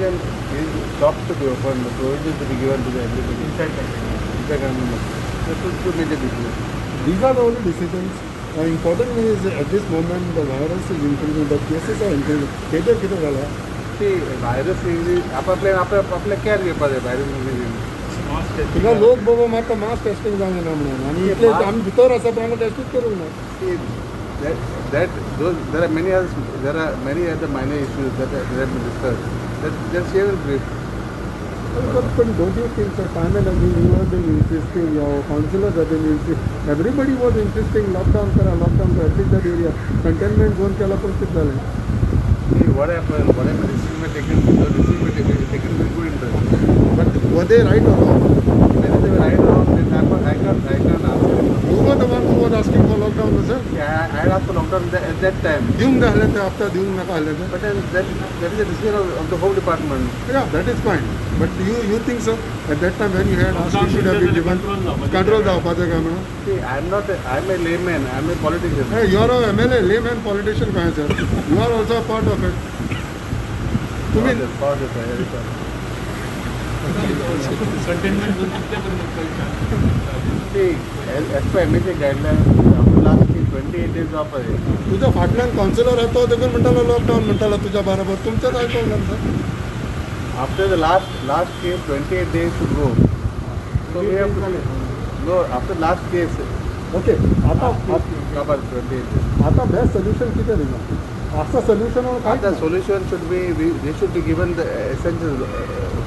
Decision is shop to be open, the provisions to be given to the everybody. Inside containment. Inside containment. So two major decisions. These are the only decisions. Important is at this moment the virus is increasing, the cases are increasing. तेजेर कितें जाला? See, virus is आपल्या आपल्या care घेवपाक जाय virus increasing. Mass testing. थिंगा लोक बोबो मारता मास टेस्टिंग जावंक ना म्हणून आनी इतले आमी भितर आसा पण आमी टेस्टूच करूंक ना. See, that, that those there are many other there are many other minor issues that have been discussed. That just here in brief. But don't you think, sir, time and again you have been insisting, your councillors have been insisting, everybody was insisting lockdown करा, lockdown करा, at least that area. Containment zone केला पण कितें जालें? See, what happened, whatever decision were taken, the decision were taken with good interest. But were they right or wrong? Whether they were right or wrong, then I can't answer it. You were the one who was asking for lockdown, no, sir? See, I had asked for lockdown at that time. दिवंक जाय आसलें ते हप्ता दिवंक नाका आसलें ते. But then that is a decision of the home department. Yeah, that is fine. But you think so? At that time when you had asked, you should have been given control जावपाचें काय म्हणून? See, I am not, I am a layman, I am a politician. Hey, you are a MLA, layman politician काय sir? You are also a part of it. तुम्ही containment zone कितले पर्यंत See, as per MHA guidelines, after last 28 days of तुझ्या फाटल्यान councillor आसा तो देखून म्हणटालो लॉकडावन म्हणटालो तुज्या बरोबर तुमचेच आयकोंक जाय sir. After the last case, 28 days to go. So we have to, no, after last case, okay आता cover 28 days. आता बेस्ट सोल्युशन कितें थिंगा आसा सोल्युशन The काय solution should be, they should be given the essentials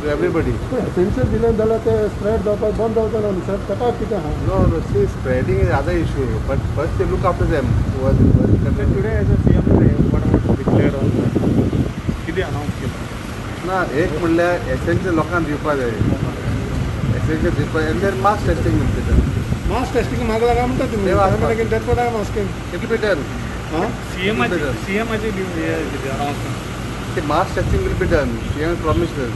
to everybody. Essential दिलें जाल्यार ते spread जावपाक बंद जावचो ना न्ही सर ताका कितें आहा? No, no, see, spreading is other issue, but first they look after them. Who are the Today as a CM what about declare on कितें अनावन्स केलां? ना एक म्हणल्यार एसेन्शियल लोकांक दिवपाक जाय, एसेन्शियल दिवपाक and then mass testing will be done. Mass testing मागला काय म्हणटा तुमी? ते वाचपाक. That's what I am asking. It will be done. हां सीएमाची कितें announcement? See, mass testing will be done. CM promised us.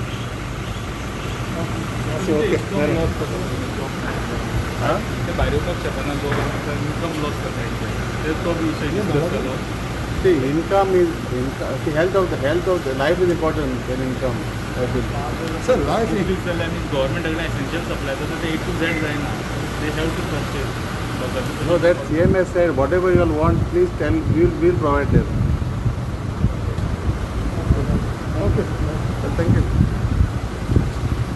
Okay. Huh? ते भायर वचपाक शकना जो इन्कम लॉस जाता ते तो विशय डिस्कस जालो. See, income is income. See, health of the life is important than income. I feel. Sir life increase जाल्यार आनी गव्हर्मेंटा कडल्यान एसेन्शियल सप्लाय जाता ते ए टू झेड जायना, they have to purchase. No, that CM has said whatever you all want, please tell. We will provide them. Okay. Thank you.